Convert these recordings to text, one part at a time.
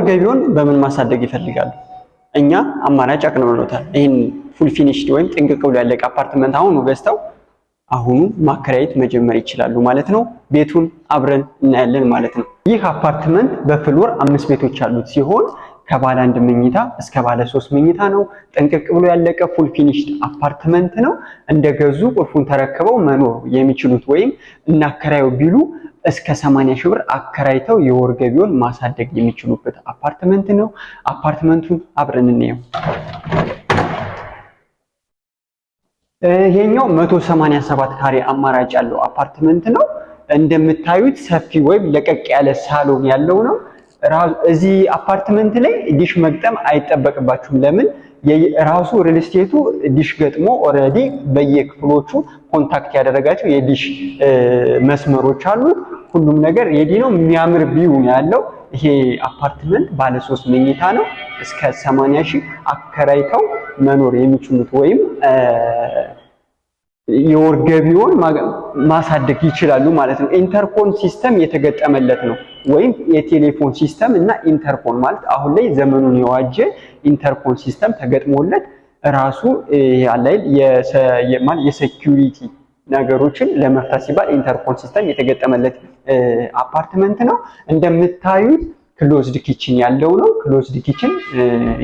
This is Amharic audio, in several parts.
ገቢውን በምን ማሳደግ ይፈልጋሉ? እኛ አማራጭ አቅርበንሎታል። ይህን full finished ወይም ጥንቅቅ ብሎ ያለቀ አፓርትመንት አሁኑ ገዝተው አሁኑ ማከራየት መጀመር ይችላሉ ማለት ነው። ቤቱን አብረን እናያለን ማለት ነው። ይህ አፓርትመንት በ floor አምስት ቤቶች ያሉት ሲሆን ከባለ አንድ መኝታ እስከ ባለ ሶስት መኝታ ነው። ጥንቅቅ ብሎ ያለቀ full finished አፓርትመንት ነው። እንደገዙ ቁልፉን ተረክበው መኖር የሚችሉት ወይም እናከራየው ቢሉ እስከ 80 ሺህ ብር አከራይተው የወር ገቢውን ማሳደግ የሚችሉበት አፓርትመንት ነው። አፓርትመንቱን አብረን እንየው። ይሄኛው 187 ካሬ አማራጭ ያለው አፓርትመንት ነው። እንደምታዩት ሰፊ ወይም ለቀቅ ያለ ሳሎን ያለው ነው። እዚህ አፓርትመንት ላይ ዲሽ መግጠም አይጠበቅባችሁም። ለምን? ራሱ ሪል ስቴቱ ዲሽ ገጥሞ already በየክፍሎቹ contact ያደረጋቸው የዲሽ መስመሮች አሉት። ሁሉም ነገር ready ነው። የሚያምር view ነው ያለው። ይሄ አፓርትመንት ባለ ሶስት መኝታ ነው። እስከ 80 ሺህ አከራይተው መኖር የሚችሉት ወይም የወር ገቢውን ማሳደግ ይችላሉ ማለት ነው። Intercom system የተገጠመለት ነው። ወይም የቴሌፎን system እና intercom ማለት አሁን ላይ ዘመኑን የዋጀ intercom system ተገጥሞለት ራሱ የ security ነገሮችን ለመፍታት ሲባል intercom system የተገጠመለት አፓርትመንት ነው። እንደምታዩት closed kitchen ያለው ነው። Closed kitchen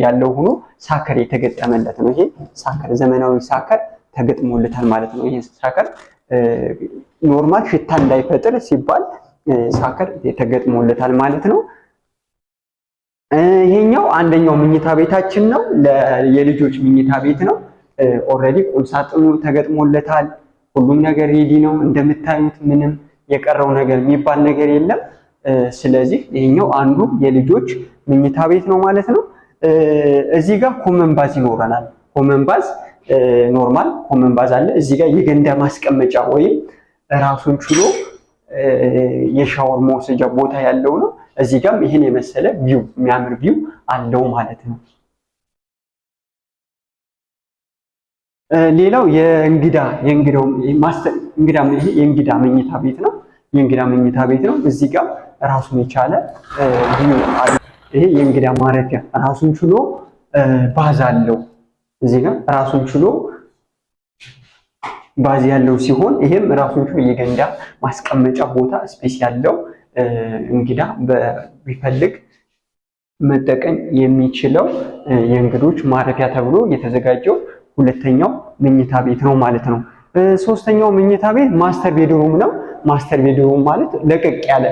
ያለው ሆኖ sucker የተገጠመለት ነው። ይሄ sucker ዘመናዊ sucker ተገጥሞለታል ማለት ነው። ይሄ sucker normal ሽታ እንዳይፈጥር ሲባል sucker ተገጥሞለታል ማለት ነው። ይሄኛው አንደኛው መኝታ ቤታችን ነው። የልጆች መኝታ ቤት ነው። Already ቁም ሳጥኑ ተገጥሞለታል። ሁሉም ነገር ready ነው። እንደምታዩት ምንም የቀረው ነገር የሚባል ነገር የለም። ስለዚህ ይሄኛው አንዱ የልጆች መኝታ ቤት ነው ማለት ነው። እዚህ ጋር common bath ይኖረናል። Common bath፣ normal common bath አለ። እዚህ ጋር የገንዳ ማስቀመጫ ወይም ራሱን ችሎ የሻወር መውሰጃ ቦታ ያለው ነው። እዚህ ጋርም ይህን የመሰለ view፣ የሚያምር view አለው ማለት ነው። ሌላው የእንግዳ የእንግዳው እንግዳ የእንግዳ መኝታ ቤት ነው። የእንግዳ መኝታ ቤት ነው። እዚህ ጋር ራሱን የቻለ view አለ። ይሄ የእንግዳ ማረፊያ ራሱን ችሎ bath አለው። እዚህ ጋር ራሱን ችሎ bath ያለው ሲሆን ይሄም ራሱን ችሎ የገንዳ ማስቀመጫ ቦታ space ያለው እንግዳ ቢፈልግ መጠቀም የሚችለው የእንግዶች ማረፊያ ተብሎ የተዘጋጀው ሁለተኛው መኝታ ቤት ነው ማለት ነው። ሶስተኛው መኝታ ቤት master bedroom ነው። Master bedroom ማለት ለቀቅ ያለ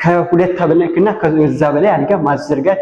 ከሁለት እና ከዛ በላይ አልጋ ማዘርጋት